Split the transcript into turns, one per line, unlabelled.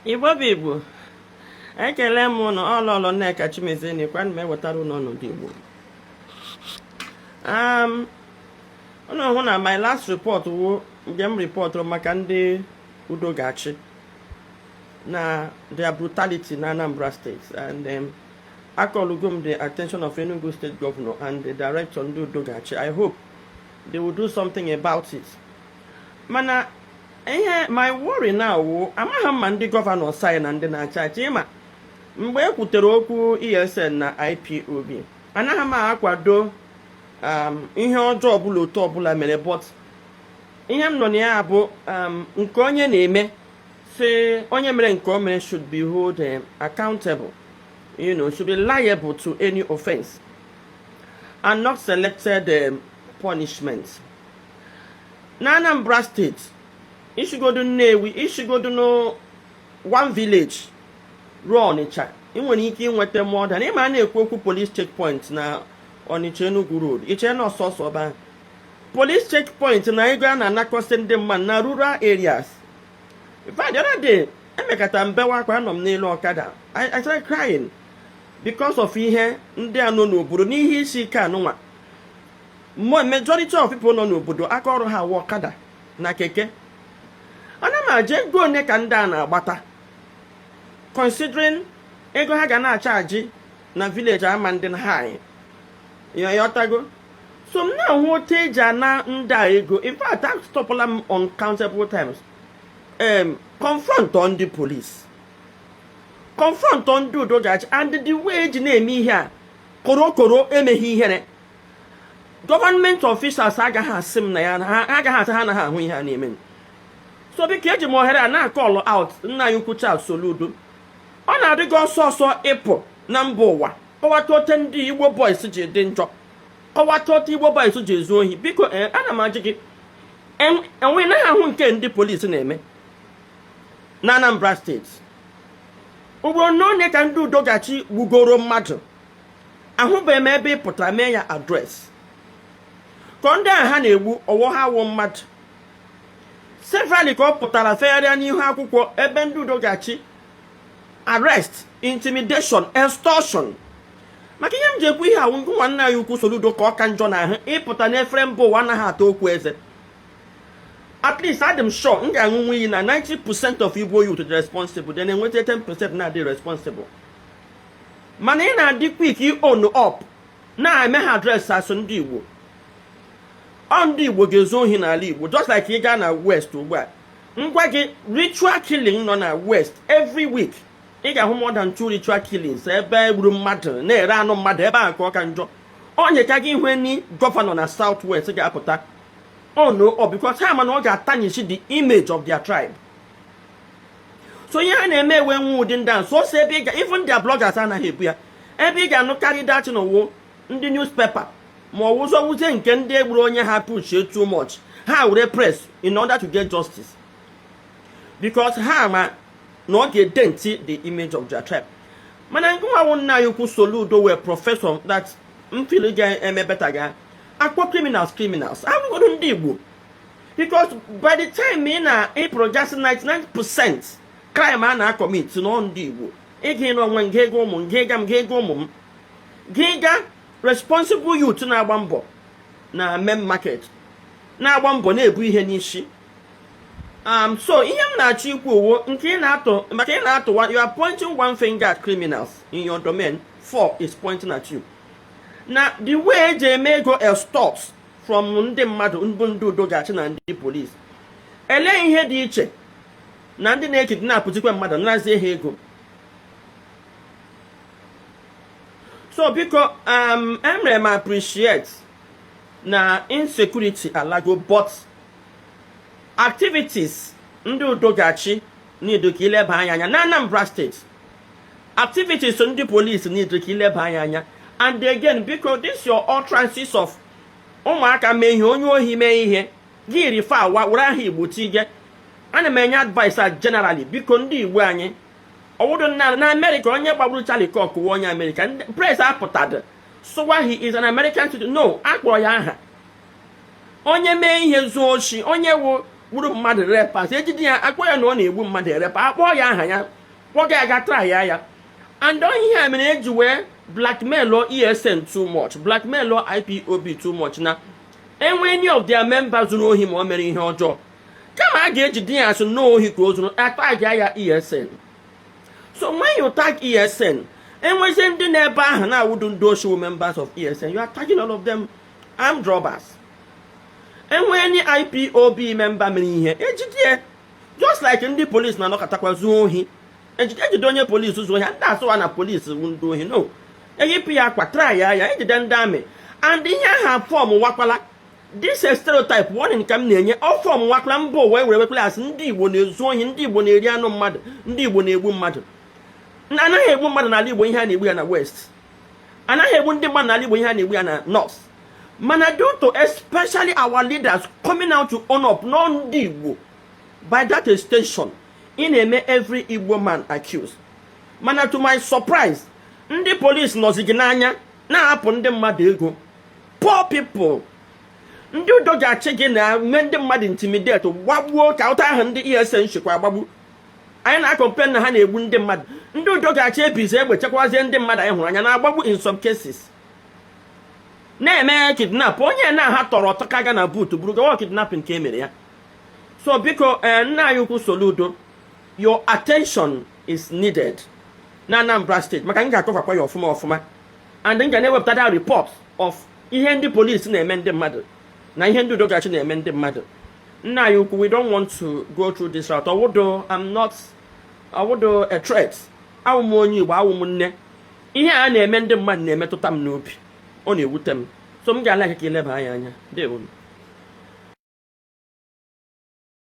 Igbo bụ Igbo, ekele m ụnụ. Ọ Lọlọ Nneka Chimezie na-ekwu. Ana m ewetara ụnụ ọnọdụ Igbo. Ụnụ hụ na my last report wụ nke m reportụrụ maka ndị Udo Ga-achị na their brutality na Anambra State, and acallugo m the attention of Enugu State Governor and the director ndị Udo Ga-achị. I hope they will do something about it. Mana ihe my worry now wụ, amaghị m ma ndị governor anyị na ndị na-achị achị. Ịma mgbe e kwutere okwu ESN na IPOB, anaghị m akwado ihe ọjọọ ọbụla otu ọbụla mere, but ihe m nọ na ya bụ nke onye na-eme, si onye mere nke o mere should be hold accountable, should be liable to any offense and not selected punishment. Na Anambra State, ishigodu Nnewi, ishigodu no one village ruo Ọnịcha, ị nwere ike inweta more than ịma a na-ekwu okwu police checkpoint na Ọnịcha Enugu Road. Iche na ọsọsọ ebe ahụ police checkpoint na ego a na-anakọsị ndị mmadụ na rural areas. In fact, the other day emekata mbewa akwa, anọ m n'elu ọkada, I started crying because of ihe ndị a nọ n'obodo n'ihe isi ike anụnwa. Majority of people nọ n'obodo, aka ọrụ ha wụ ọkada na keke. Ana m aje ego one ka ndị a na-agbata, considering ego ha ga na-acharge na village ama ndị high ya yọtago. So m na-ahụ otu eji ana ndị a ego. In fact, stopụla m uncountable times, confront on the police, confront ndị Udo Ga-achị, and the way eji na-eme ihe a korokoro emeghị ihere. Government officials agaghị asị m na ya ha agaghị asị ha anaghị ahụ ihe a na-eme. So biko, eji m ohere a na-acall out nna anyị ukwu Charles Soludo. Ọ na-adị gị ọsọ ọsọ ịpụ na mba ụwa kọwata ote ndị Igbo boys ji dị njọ, kọwata ote Igbo boys ji ezu ohi. Biko, ee, ana m ajụ gị, enwe naghị ahụ nke ndị polisi na-eme na Anambra State? Ugboro na one ka ndị Udo Ga-achị gbugoro mmadụ, ahụbeghị m ebe ị pụtara mee ya address ka ndị a ha na-egbu ọwọ ha wụ mmadụ. Severally ka ọ pụtara fegharịa n'ihu akwụkwọ ebe ndị Udo Ga-achị, arrest, intimidation, extortion. Maka ihe m ji ekwu ihe awụ, nwanne anyị ukwu Soludo, ka ọ ka njọ n'ahụ ịpụta n'efere mba ụwa anaghị ata okwu eze. At least adị m sure m ga-aṅụnwu iyi na 90% of Igbo youth dị responsible, then enweta 10% na-adị responsible. Mana ị na-adị quick own up na-eme ha address asụ ndị Igbo. Ọ ndị Igbo ga-ezu ohi n'ala Igbo, just like ị gaa na West ugbu a, ngwa gị, ritual killing nọ na West. Every week ị ga-ahụ more than two ritual killings ebe egburu mmadụ, na-ere anụ mmadụ ebe ahụ ka ọ ka njọ. Onye ka gị hụ ni governor na South West ga-apụta oh no, oh, because ha ma na ọ ga-atarnish the image of their tribe. So ihe ha na-eme ewe nwe ụdị ndị a sọsọ ebe ị ga, even their bloggers anaghị ebu ya. Ebe ị ga-anụkarị datin wụ ndị newspaper, ma ọ wụzọ wuzie nke ndị egburu onye ha push too much, ha were press in order to get justice, because ha ma na ọ ga-edent the image of their tribe. Mana nke nwa nna anyị ukwu Soludo wee professor that mfili ga-eme better ga akpọ criminals criminals ahụgodo ndị Igbo, because by the time ị na ịpụrụ gasị 99% crime a na-acommit nọ ndị Igbo, ịga ịnụ onwe nga ego ụmụ nga ịga m ga ego ụmụ m gị ga responsible youth na-agba mbọ na main market, na-agba mbọ na-ebu ihe n'isi. So ihe m na-achọ ikwu owo nke ị na-atụ maka ị na-atụ, you are pointing one finger at criminals in your domain, four is pointing at you. Na the way eji eme ego extort from ndị mmadụ mbụ, ndị Udo Ga-achị na ndị police, elee ihe dị iche na ndị na-ekidnapụzikwa mmadụ narazie ha ego? So biko, emere m appreciate na insecurity alago, but activities ndị Udo Ga-achị need ka ileba anya anya na Anambra State, activities ndị police need ka ileba anya anya. And again, biko, this your utterances of ụmụaka mee ihe, onye ohi mee ihe, gị rife awa were aha Igbo tige. Ana m enye advice a generally, biko, ndị Igbo anyị, ọwụdụ na Amerịka, onye gbagburu Charlie Kirk wụ onye Amerịka. Press apụtadị sụwa he is an American citizen. No, akpọrọ ya aha. Onye mee ihe, zuo oshi, onye wụ Gburu mmadụ, rape, ejide ya, akpọ ya na ọ na-egbu mmadụ, rape, akpọọ ya aha ya, kpọga ya, ga try ya. And ihe a mere eji wee blackmail ESN too much, blackmail IPOB too much, na enwe any of their members zuru ohi ma o mere ihe ọjọọ, kama a ga-ejide ya asị n'ohi ka o zuru, atag ya ESN. So when you tag ESN, enwezie ndị na-ebe ahụ na-awụdu ndị oshi members of ESN, you are tagging all of them armed robbers. Enwe any IPOB member mere ihe, ejide, just like ndị police na-anọkọtakwa zuo ohi, ejide onye polisi zuo ohi, ndị asụwa na polisi wu ndị ohi, no, eyipụ ya akwa, try ya, ejide ndị army. And ihe aha form wakwala this stereotype. Warning ka m na-enye, ọ form wakwala mba ụwa were wekwala asị ndị Igbo na-ezu ohi, ndị Igbo na-eri anụ mmadụ, ndị Igbo na-egbu mmadụ. Anaghị egbu mmadụ n'ala Igbo ihe a na-egbu ya na West, anaghị egbu ndị mmadụ n'ala Igbo ihe a na-egbu ya na North. Mana due to especially our leaders coming out to own up nọ ndị Igbo, by that extension ị na-eme every Igbo man accused. Mana to my surprise, ndị police nọzi gị n'anya na-apụ ndị mmadụ ego, poor people. Ndị udo ga-achị gị na-eme ndị mmadụ intimidate, gbagbuo ka ụta ahụ ndị ESN chịkwa agbagbu. Anyị na-acomplain na ha na-egbu ndị mmadụ, ndị udo ga-achị ebizi egbe chekwazie ndị mmadụ anyị hụrụ anya na-agbagbu. In some cases na-eme kidnap, onye na-aha tọrọ ọtọ ga na boot buru gawa kidnapping ka e mere ya. So biko, ee, nna anyị ukwu Soludo, your attention is needed na Anambra Steeti, maka m ga-akọfakwa ya ọfụma ọfụma, and m ga na-ewepụta that report of ihe ndị polisi na-eme ndị mmadụ na ihe ndị udogachi na-eme ndị mmadụ. Nna anyị ukwu, we don't want to go through this route. Ọwụdo I'm not ọwụdo a threat. Awụ m onye Igbo, awụ m nne. Ihe a na-eme ndị mmadụ na-emetụta m n'obi, ọ na-ewute m. So m ga-ala ka ileba anya anya. Ndewo.